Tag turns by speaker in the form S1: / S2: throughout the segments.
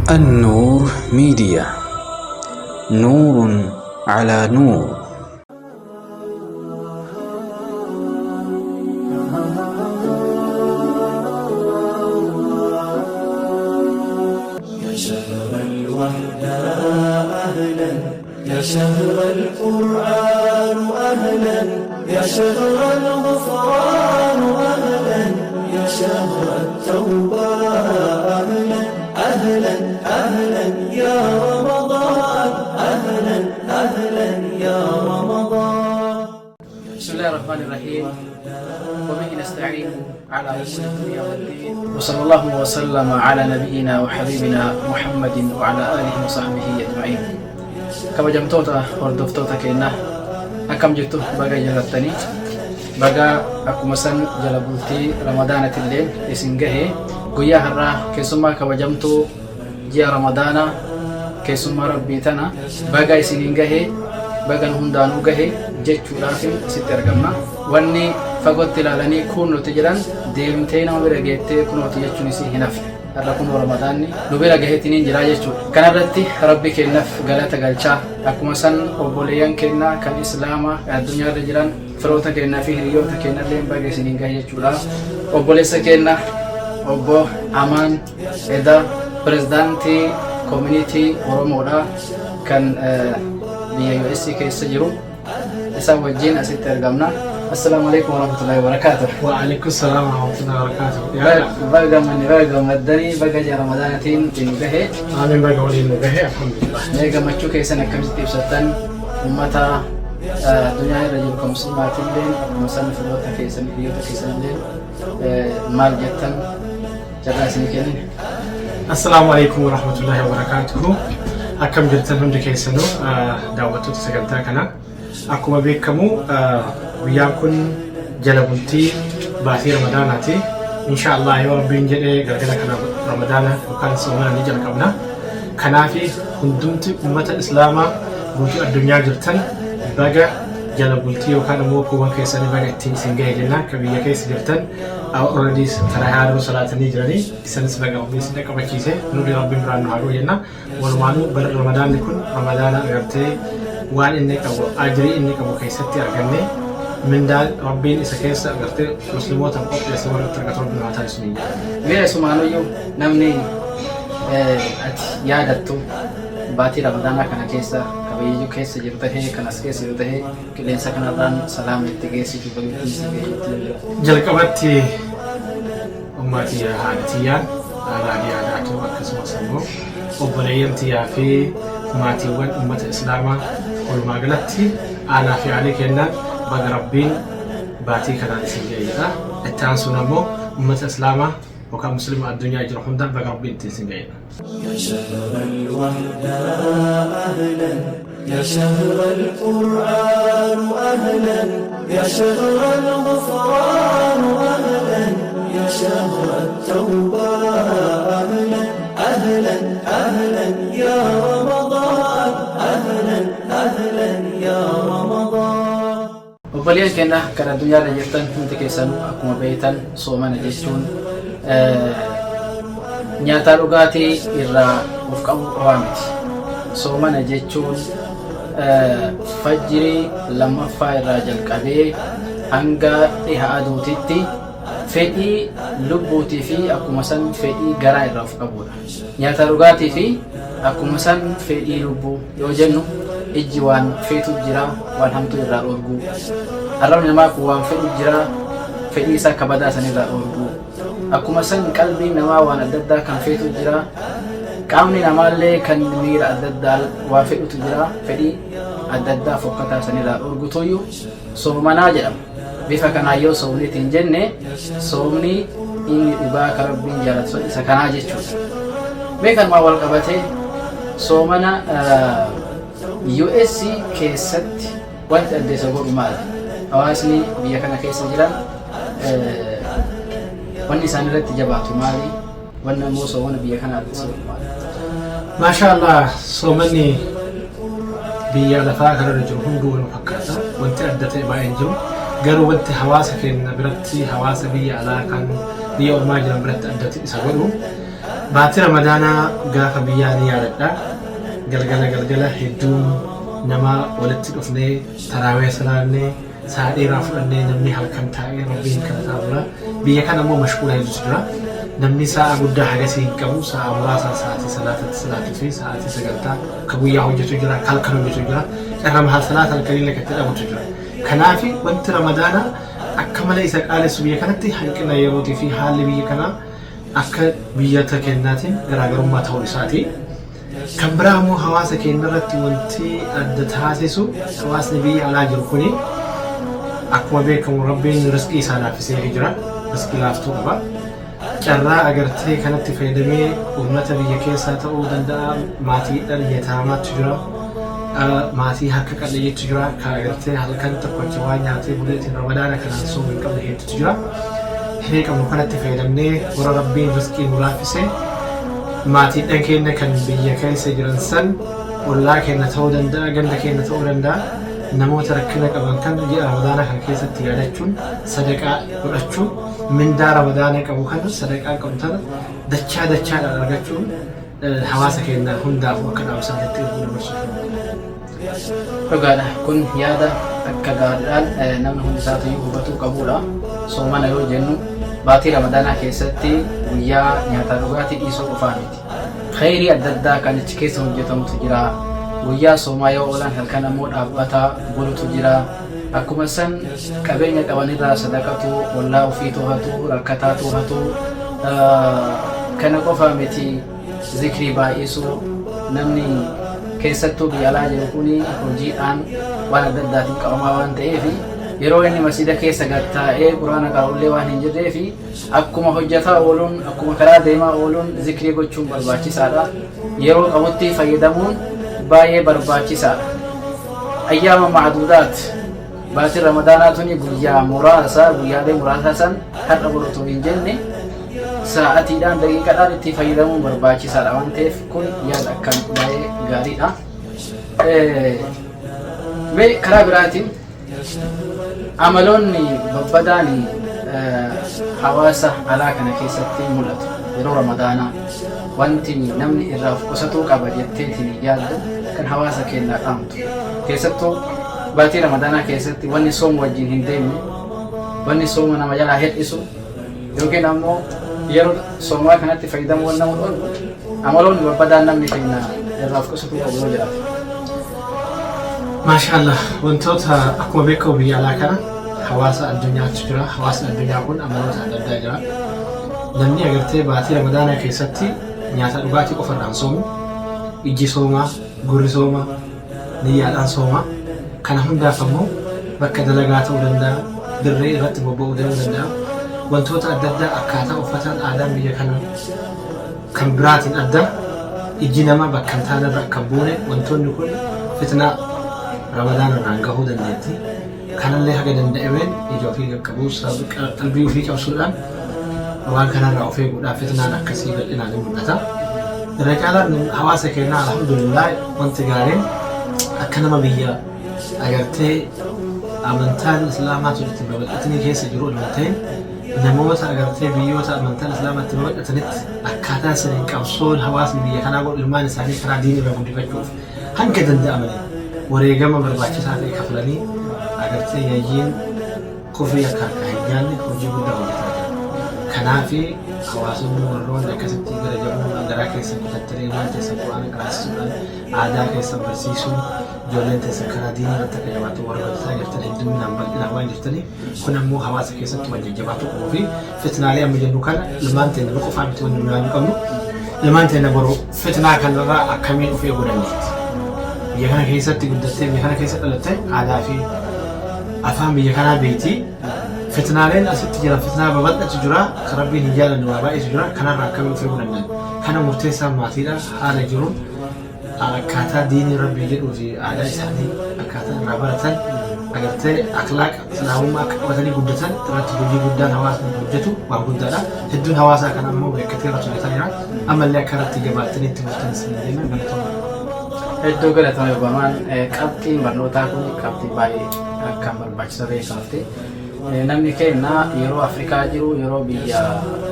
S1: النور ميديا، نور على نور.
S2: يا شهر الوحدة أهلا، يا شهر القرآن أهلا، يا شهر الغفران أهلا، يا شهر التوبة أهلا، أهلا أهلا يا رمضان، أهلا أهلا يا رمضان.
S3: بسم الله الرحمن الرحيم، وبه نستعين على أمور الدنيا والدين، وصلى الله وسلم على نبينا وحبيبنا محمد وعلى آله وصحبه أجمعين. Kabajamtoota hordoftoota keenya, akkam jirtu? Baga jirattanii, baga akkuma san jala bultii Ramadaanatillee isin gahe. Guyyaa har'aa keessummaa kabajamtuu ji'a Ramadaanaa, keessummaa Rabbii tana baga isiniin gahe, baga nu hundaanuu gahe jechuudhaaf asitti argamna. Wanni fagootti ilaalanii kun nuti jedhan deemtee nama bira geettee kunooti jechuun isii hin hafne. Har'a kunoo Ramadaanni nu bira gaheetiniin jiraa jechuudha. Kanarratti Rabbi keenyaaf galata galchaa, akkuma san obboleeyyan keenya kan Islaamaa addunyaarra jiran, firoota keenyaa fi hiriyoota keenyallee baga isiniin gahe jechuudha. Obboleessa keenya obbo Amaan Edaa, pirezidaantii community Oromoodha kan biyya US keessa jiru, isaan wajjin asitti argamna. Assalaamu alaikum warahmatullahi wabarakatuh.
S4: وعليكم السلام ورحمة الله وبركاته.
S3: Baga gammanne, baga gammaddanii, baga ji'a Ramadaanatiin nu gahe.
S4: آمين، baga waliin nu gahe، الحمد لله.
S3: Mee gammachuu keessan akkamitti ibsattan ummata addunyaa irra jiru kan muslimaatillee, akkuma san firoota keessan, hiriyoota keessanillee maal jettan, carraa isinii kennine.
S4: السلام عليكم ورحمة الله وبركاته. Akkam jirtan hundi keessanuu, daawwattoota sagantaa kanaa? Akkuma beekamu guyyaan kun jala bultii baatii Ramadaanaati. Insha Allah, yoo Rabbiin jedhee, galgala kana Ramadaana yookaan soomana ni jalqabna. Kanaafi hundumti ummata Islaamaa guutuu addunyaa jirtan baga jala bultii yookaan immoo kuuwwan keessanii baga ittiin isin gahe jenna. Akka biyya keessa jirtan already taraayyaa salaatanii jiranii, isanis baga Rabbiin isin qabachiise, nuti Rabbiin biraan nu haa ga'u jenna. Walumaanuu bara Ramadaanni kun Ramadaana agartee waan inni qabu, ajrii inni qabu keessatti arganne, mindaan Rabbiin isa keessa agartee musliimoota qopheesse warra itti argatu Rabbiin haa taasisu ni jedha.
S3: Mee asumaaniyyuu namni ati yaadattu baatii Ramadaanaa kana keessa kabayyuu keessa jiru tahee, kan as keessa jiru tahee, qilleensa kanarraan salaama itti geessitu, baga ittiin si gahe jettu jira.
S4: Jalqabatti ummaa tiyya, haadha tiyyaan Raadiyaa Daatuu, akkasumas immoo obboleeyyan tiyyaa fi maatiiwwan ummata Islaamaa walumaa galatti aanaa fi aalii kennaan baga Rabbiin baatii kanaan isin ga'e jedha. Itti aansuun ammoo ummata Islaamaa yookaan Muslima addunyaa jiru hundaan baga Rabbiin ittiin isin ga'e jedha.
S2: يا شهر الوحدة أهلا، يا شهر القرآن أهلا، يا شهر الغفران أهلا، يا شهر التوبة أهلا، أهلا أهلا يا رمضان، أهلا أهلا يا رمضان.
S3: Obboleeyyan keenya kan addunyaarra jirtan hundi keessanuu akkuma beektan, soomana jechuun nyaataa dhugaatii irraa of qabu qofaa miti. Soomana jechuun fajjirii lammaffaa irraa jalqabee hanga dhiha aduutitti fedhii lubbuutii fi akkuma san fedhii garaa irraa of qabudha. Nyaata dhugaatii fi akkuma san fedhii lubbuu yoo jennu, ijji waan feetu jira, waan hamtuu irraa dhoorguu. Arrabni namaa kun waan fedhu jira, fedhii isaa kabadaa san irraa dhoorguu. Akkuma san qalbiin namaa waan adda addaa kan feetu jira. Qaamni namaallee kan miira adda addaa waan fedhutu jira, fedhii adda addaa fokkataa san irraa dhoorgutuyyuu soomanaa jedhama. Bifa kanaan yoo soomniitiin jenne, soomni inni dhugaa kan Rabbiin jaalatu isa kanaa jechuudha. Mee kanumaan wal qabatee soomana US keessatti wanti adda isa godhu maali? Hawaasni biyya kana keessa jiran wanni isaan irratti jabaatu maali? Wanni ammoo soomana biyya kana adda isa godhu maali?
S4: Maasha Allah, soomanni biyya lafaa kanarra jiru hunduu waluma fakkaata. Wanti adda ta'e baay'een jiru. Garuu wanti hawaasa keenya biratti, hawaasa biyya alaa kan biyya ormaa jiran biratti adda isa godhu Baatii Ramadaanaa gaafa biyyaa ni yaadadha. Galgala galgala hedduun nama walitti dhufnee taraawee salaannee sa'a dheeraa fudhannee namni halkan taa'ee Rabbiin kadhataa bula. Biyya kana immoo mashquula hedduutu jira. Namni sa'a guddaa hagasii hin qabu. Sa'a muraasa sa'aatii salaatatti salaatuu fi sa'aatii sagantaa ka guyyaa hojjetu jira, ka halkan hojjetu jira. Carrama hal salaata halkanii illee kan itti dhabutu jira. Kanaafi wanti Ramadaanaa akka malee isa qaalessu biyya kanatti hanqina yerootii fi haalli biyya kanaa akka biyyata kennaatiin garaagarummaa ta'uu isaati. Kan biraa immoo hawaasa keenya irratti wanti adda taasisu, hawaasni biyya alaa jiru kuni akkuma beekamu Rabbiin rizqii isaa laaffisee jira. Rizqii laaftuu qaba. Carraa agartee kanatti fayyadamee uummata biyya keessaa ta'uu danda'a. Maatiidhaan yataamaatu jira. Maatii harka qalleeyyiitu jira. Kan agartee halkan tokkocha waan nyaatee buleetiin Ramadaana kanaan soomuu hin qabne hedduutu jira. Hiree qabnu kanatti fayyadamnee warra Rabbiin rizqii nu laaffise, maatiidhaan keenya kan biyya keessa jiran san, ollaa keenya ta'uu danda'a, ganda keenya ta'uu danda'a, namoota rakkina qaban kan ji'a Ramadaana kana keessatti yaadachuun sadaqaa godhachuun mindaa Ramadaana qabu kana, sadaqaa qabu tana dachaa dachaadhaan argachuun hawaasa keenya hundaafuu akka dhaamsaatti erguu dabarsuuf.
S3: Dhugaadha. Kun yaada akka gaariidhaan namni hundi isaatiyyuu hubatuu qabudha. Soomana yoo jennu baatii Ramadaanaa keessatti guyyaa nyaataa dhugaatii dhiisuu qofaa miti. Kheyrii adda addaa kan achi keessa hojjetamutu jira. Guyyaa soomaa yoo oolan halkan ammoo dhaabbataa bulutu jira. Akkuma san qabeenya qabanirraa sadaqatu, ollaa ofii tohatu, rakkataa tohatu. Kana qofa miti, zikrii baay'isuu. Namni keessattuu biyya alaa jiru kun hojiidhaan waan adda addaatiin qabamaa waan ta'eef, yeroo inni masjida keessa gad taa'ee Quraana qara'ullee waan hin jirreef, akkuma hojjetaa ooluun, akkuma karaa deemaa ooluun zikrii gochuun barbaachisaadha. Yeroo qabutti fayyadamuun baay'ee barbaachisaadha. Ayyaama macduudaat, baatiin Ramadaanaa tuni guyyaa muraasa, guyyaalee muraasa san har'a boru otoo hin jenne sa'atiidhaan, daqiiqaadhaan itti fayyadamuun barbaachisaadha waan ta'eef, kun yaada akkaan baay'ee gaariidha. Mee karaa biraatiin amaloonni babbadaan hawaasa alaa kana keessatti mul'atu yeroo Ramadaanaa, wanti namni irraa of qusatuu qaba jetteetiin yaaddu kan hawaasa keenyaa dhaamtu, keessattuu baatii Ramadaanaa keessatti wanni sooma wajjin hin deemne, wanni sooma nama jalaa hir'isu yookiin ammoo yeroo soomaa kanatti fayyadamuu waan nama dhorku, amaloonni babbadaan namni keenya irraa of qusatuu qabu yoo jiraate.
S4: Maashaallah, wantoota akkuma beekamu biyya alaa kana hawaasa addunyaatu jira. Hawaasni addunyaa kun amaloota adda addaa jira. Namni agartee baatii Ramadaanaa keessatti nyaata dhugaatii qofa irraan soomu. Ijji soomaa, gurri soomaa, niyyaadhaan sooma. Kana hundaaf ammoo bakka dalagaa ta'uu danda'a, dirree irratti bobba'uu deemuu danda'a. Wantoota adda addaa akkaataa uffataan aadaan biyya kanaa kan biraatiin adda, ijji namaa bakka hin taane irra akka hin buune, wantoonni kun fitnaa Ramadaana irraan gahuu dandeetti. Kanallee haga danda'ameen ija ofii qaqqabuu, qalbii ofii cabsuudhaan waan kanarraa of eeguudhaaf fitnaan akkasii bal'inaan ni mul'ata. Irra caalaan hawaasa keenyaa, alhamdulillah, wanti gaariin akka nama biyya agartee amantaan Islaamaa tun itti babal'atanii keessa jiru odoo hin ta'in, namoota agartee biyyoota amantaan Islaamaa itti babal'atanitti akkaataa saniin qabsoon hawaasni biyya kanaa godhu, ilmaan isaanii karaa diinii irraa guddifachuuf hanga danda'amaniin wareegama barbaachisaa ta'e kafalanii agartee yayyiin kufrii akka harkaa hin nyaanne hojii guddaa hojjetaa jira. Kanaaf hawaasonni warroonni akkasitti gara jabummaa garaa keessan kutattanii ilmaan teessan Qur'aana qaraasisuudhaan, aadaa keessan barsiisuun, ijoolleen teessan karaa diinii irratti akka jabaatu warra hojjetaa jirtan hedduminaan bal'inaan waan jirtaniif, kun ammoo hawaasa keessatti waan jajjabaatu qabuu fi fitnaalee amma jennu kana ilmaan teenya nu qofaa miti. Wanni nu yaaduu qabnu, ilmaan teenya boru fitnaa kanarraa akkamiin of eeguu dandeetti. Biyya kana keessatti guddattee, biyya kana keessa dhalattee, aadaa fi afaan biyya kanaa beekti. Fitnaaleen asitti jiran, fitnaa babal'atu jira, kan Rabbiin hin jaalanne waa baay'eetu jira. Kanarraa akkamiin of eeguu danda'an? Kana murteessaan maatiidha. Haala jiruun akkaataa diinii Rabbii jedhuu fi aadaa isaanii akkaataa irraa baratan, agartee akhlaaqa Islaamummaa akka qabatanii guddatan irratti hojii guddaan hawaasni hojjetu waan guddaadha. Hedduun hawaasaa kana ammoo beekkatee irratti hojjetaa jira. Ammallee akka irratti jabaattanii itti fuftan isin jenna, galatooma.
S3: Hedduu galatoomi Obamaan. Qabxiin barnootaa kun qabxii baay'ee akkaan barbaachisaa ta'e kaafte. Namni keenya yeroo Afrikaa jiru, yeroo biyya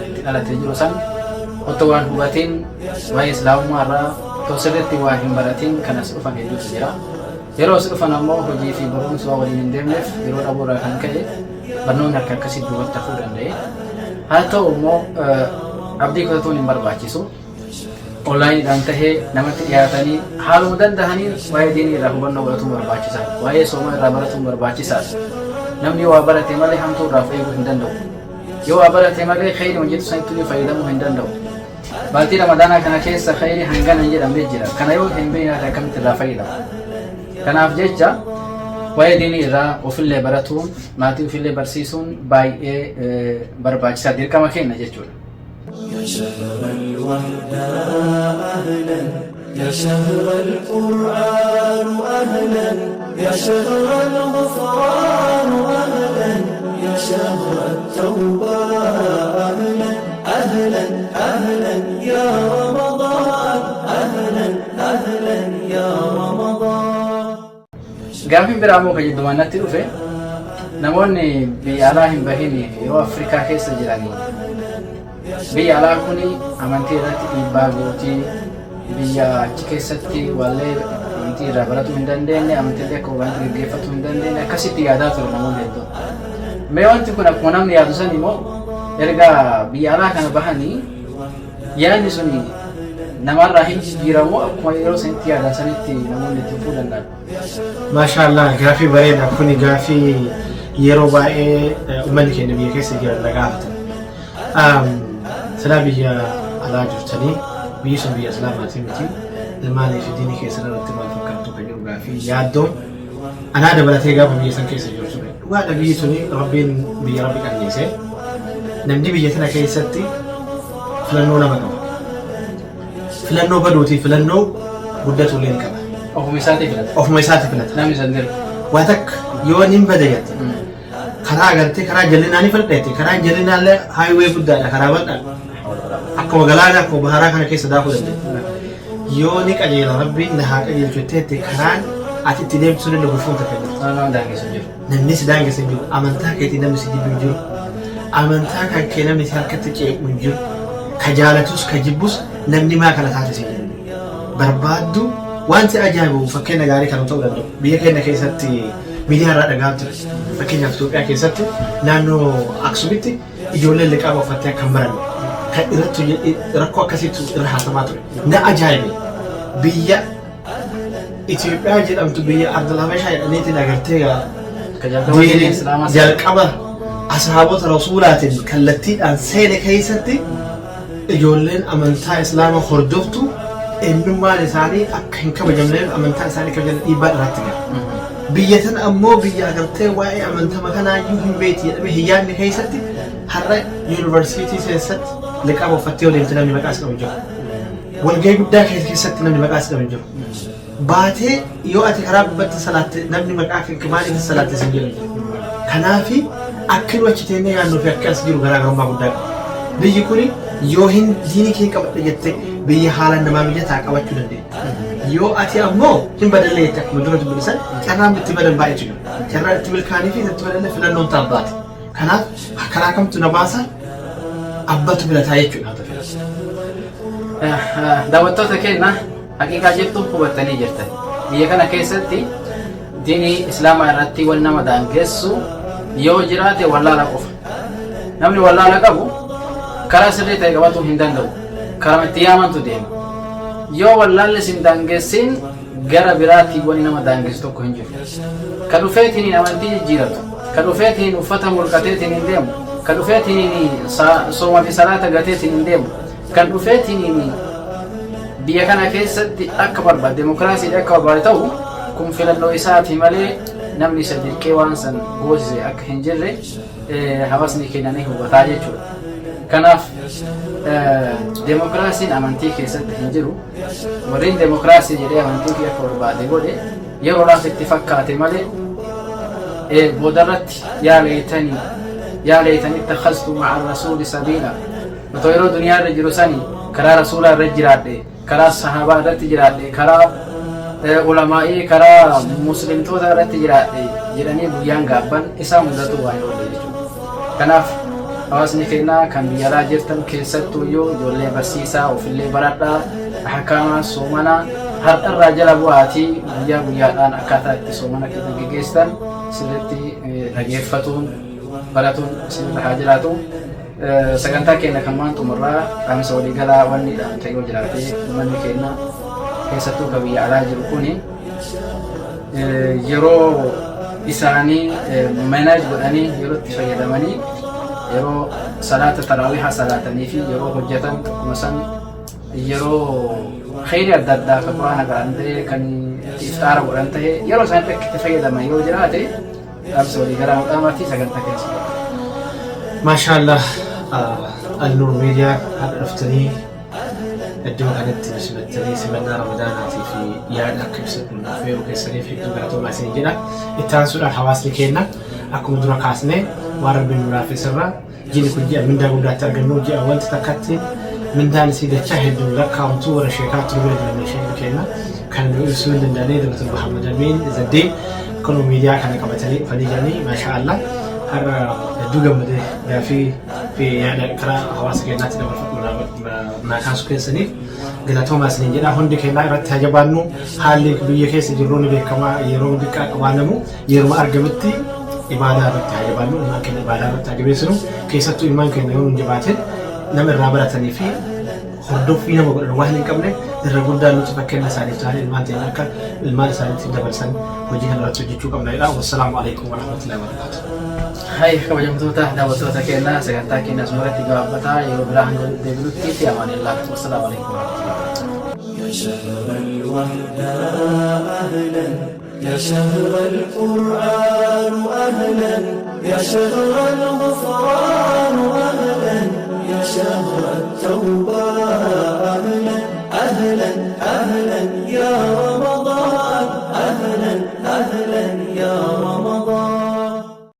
S3: itti dhalatee jiru san Otoo waan hubatiin waa'ee Islaamummaa irraa otoo sirriitti waa hin baratin kan as dhufan hedduutu jira. Yeroo as dhufan ammoo hojii fi barumsa waan waliin hin deemneef yeroo dhabuu irraa kan ka'e barnoonni harka akkasii duubatti hafuu danda'e. Haa ta'u immoo abdii kutatuun hin barbaachisu. Onlaayiniidhaan tahee namatti dhiyaatanii haaluma dandahaniin waa'ee diinii irraa hubannoo godhatuun barbaachisaadha. Waa'ee soomaa irraa baratuun barbaachisaadha. Namni waa barate malee hamtuu irraa of eeguu hin danda'u. Yoo waa barate malee kheyri hojjetu sanitti illee fayyadamuu hin danda'u. Baatii Ramadaanaa kana keessa kheyri hangana hin jedhamne jira. Kana yoo hin beekne akkamitti irraa fayyadama? Kanaaf jecha waa'ee diinii irraa ofillee baratuun maatii ofillee barsiisuun baay'ee barbaachisaa dirqama keenya jechuudha.
S2: يا شهر الوحدة أهلا، يا شهر القرآن أهلا، يا شهر الغفران أهلا، يا شهر التوبة أهلا، أهلا أهلا يا رمضان، أهلا أهلا يا رمضان.
S3: Gaaffiin biraa immoo kan jiddumaan natti dhufe, namoonni biyya alaa hin bahin yoo Afrikaa keessa jiranii biyya alaa kun amantii irratti dhiibbaa gootii, biyya achi keessatti wallee amantii irraa baratuu hin dandeenye, amantii akka barbaadanitti gaggeeffatuu hin dandeenye akkasitti yaadaa ture namoonni hedduun. Mee wanti kun akkuma namni yaadu san immoo erga biyya alaa kana bahanii yaadni sun namarraa hin jijjiiramu, akkuma yeroo sanitti yaadan sanitti namoonni itti fufuu danda'an?
S4: Maashaallah, gaafii bareeda. Kuni gaafii yeroo baay'ee uummanni keenya biyya keessa jiran na gaafatan. Silaa biyya alaa jirtanii, biyyi sun biyya islaamaatii miti, maaliif diinii keessan irratti maal fakkaattu kan jedhu gaafii yaaddoon anaa dabalatee gaafa biyya san keessa jiru ture. Dhugaadha, biyyi suni rabbiin biyya rabbi qanneese, namni biyya tana keessatti filannoo lama qaba. Filannoo baduutii filannoo guddatu illee ni qaba.
S3: Ofuma isaatii filata.
S4: Ofuma isaati filata.
S3: Namni san dirqu.
S4: Waa takka yoo nin bada jette, karaa agartee karaa jallinaa ni filadha jette, karaa jallinaa illee highway guddaadha, karaa bal'aadha. Akkuma galaana, akkuma baharaa kana keessa daakuu dandeetta. Yoo ni qajeela, rabbiin na haa qajeelchu jettee, karaan ati itti deemtu sun illee gufuun takka jirtu.
S3: Nama daangessu jiru.
S4: Namni si daangessa hin jiru. Amantaa keetii namni si jibbu hin jiru. Amantaa kan kee namni si harkatti ceequ hin jiru. Ka jaalatus ka jibbus namni maa kana taate si jedhu. Barbaaddu wanti ajaa'ibu fakkeenya gaarii kan ta'uu danda'u. Biyya keenya keessatti miidiyaa irraa dhagaa ture. Fakkeenyaaf, Itoophiyaa keessatti naannoo Aksumitti ijoolleen liqaama uffattee akka hin baranne kan irratti rakkoo akkasiitu irra haasamaa ture. Na ajaa'ibe, biyya Itoophiyaa jedhamtu, biyya Ardal Habashaa jedhaniitiin agartee
S3: Ka jalqaba diinii Islaamaa
S4: jalqaba ashaabota rasuulaatiin kallattiidhaan seene keessatti ijoolleen amantaa Islaamaa hordoftu eenyummaan isaanii akka hin kabajamneef, amantaa isaanii kabajan dhiibbaa irratti gara. Biyya tana ammoo biyya agartee waa'ee amantama kanaayyuu hin beekti jedhamee hin yaadne keessatti har'a yuunivarsiitii keessatti liqaama uffattee yoo deemte namni maqaa si qabu hin jiru. Walgahii guddaa keessatti namni maqaa si qabu hin jiru. Baatee yoo ati karaa gubbatti salaatte namni maqaa kee maaliif salaatte sin jedhu jiru. Kanaafi akka nu achi teennee yaadnuu fi akka as jiru garaagarummaa guddaa qaba. Biyyi kuni yoo hin diinii kee qabadhe jette biyya haalaan namaa mijataa qabachuu dandeenya. Yoo ati ammoo hin badallee jette, akkuma dura dubbisan, carraan itti badan baay'eetu jira. Carraan itti milkaanii fi itti badallee filannoon taabbaate. Kanaaf karaa kamtu na baasa, abbatu filataa jechuudha.
S3: Daawwattoota keenya, haqiiqaa jirtu hubattanii jirtan. Biyya kana keessatti diinii Islaamaa irratti wal nama daangessu yoo jiraate wallaala qofa. Namni wallaala qabu karaa sirrii ta'e qabatuu hin danda'u. Karaa itti yaamantu deema. Yoo wallaalli sin daangessin, gara biraatti wani nama daangessu tokko hin jiru. Ka dhufeetiin amantii jijjiiratu, ka dhufeetiin uffata mulqateetiin hin deemu, ka dhufeetiin sooma fi salaata gateetiin hin deemu, kan dhufeetiin biyya kana keessatti akka barbaade demokiraasiidha akka barbaade ta'u kun filannoo isaati malee namni isa dirqee waan san goosise akka hin jirre hawaasni keenya ni hubataa jechuudha. Kanaaf demokiraasiin amantii keessatti hin jiru. Warreen demokiraasii jedhee amantii ofii akka barbaade godhe yeroodhaaf itti fakkaate malee boodarratti yaa leeytanii yaa leeytanii ittakhaztu ma'a rasuuli sabiila, otoo yeroo duniyaa irra jiru sani karaa rasuulaa irra jiraadhe, karaa sahaabaa irratti jiraadhe, karaa ulamaa'ii, karaa muslimtoota irratti jiraadhe jedhanii guyyaan gaabban isaa mudatu waa hin oolle jechuudha. Kanaaf Hawaasni keenya kan biyya alaa jirtan keessattuu iyyuu ijoollee barsiisaa ofillee baradhaa ahkaama soomana har'arraa jala bu'aatii guyyaa guyyaadhaan akkaataa itti soomana keessan geggeessitan sirriitti dhageeffatuun baratuun isinirra haa jiraatu. Sagantaa keenya kan maan xumurraa dhaamsa waliigalaa wanni dhaamta yoo jiraate uummanni keenya keessattuu kan biyya alaa jiru kuni yeroo isaanii manage godhanii yeroo itti fayyadamanii yeroo salaata taraawihaa salaatanii fi yeroo hojjetan akkuma san yeroo kheyrii adda addaa kan quraana qara'an ta'e kan itti ifxaara godhan ta'e yeroo isaanitti akka itti fayyadaman yoo jiraate dhaamsa walii garaa dhaamaatii sagantaa keessa.
S4: Maashaallah, Al-Nur Miidiyaa haadha dhuftanii iddoo kanatti nu simattanii simannaa Ramadaanaatii fi yaada akka ibsatu nu affeeruu keessaniif hedduu galatoomaa isin jedha. Itti aansuudhaan hawaasni keenya akkuma dura kaasnee waan Rabbiin nu laaffisirra ji'i kun ji'a mindaa guddaatti argannu, ji'a wanta takkatti mindaan isii dachaa hedduun lakkaa'amtu. Warra sheekaatti nu bira jiran sheekni keenya kan nu ibsuu hin danda'anii Dr. Muhammad Amin Zaddee kun miidiyaa kana qabatanii dhufanii jiranii. Maasha Allah, har'a hedduu gammadee gaafii fi yaada karaa hawaasa keenyaatti dabarfadhu naa kaasuu keessaniif galatoomaa isiniin jedha. Hundi keenyaa irratti haa jabaannu. Haalli biyya keessa jirru ni beekama, yeroo xiqqaa qabaanamu yeruma argametti ibaadaa irratti haa jabaannu, ilmaan keenya ibaadaa irratti haa jabeessinu. Keessattuu ilmaan keenya yoo nun jabaatin nama irraa baratanii fi hordoffii nama godhan waan hin qabne irra guddaan nuti fakkeenya isaaniif ta'an ilmaan teenya akka ilmaan isaaniitti dabarsan hojii kana irratti hojjechuu qabna jedha. Wassalaamu alaikum warahmatullahi wabarakatuh.
S3: Hai, kabajamtoota daawwattoota keenya, sagantaa keenya asumarratti gabaabbataa. Yeroo biraa hanga walitti deebinutti fi amaanillah. Wassalaamu alaikum warahmatullahi wabarakatuh.
S2: يا شهر الوحدة أهلا، يا شهر القرآن أهلا، يا شهر الغفران أهلا، يا شهر التوبة أهلا، أهلا أهلا يا رمضان، أهلا أهلا يا رمضان.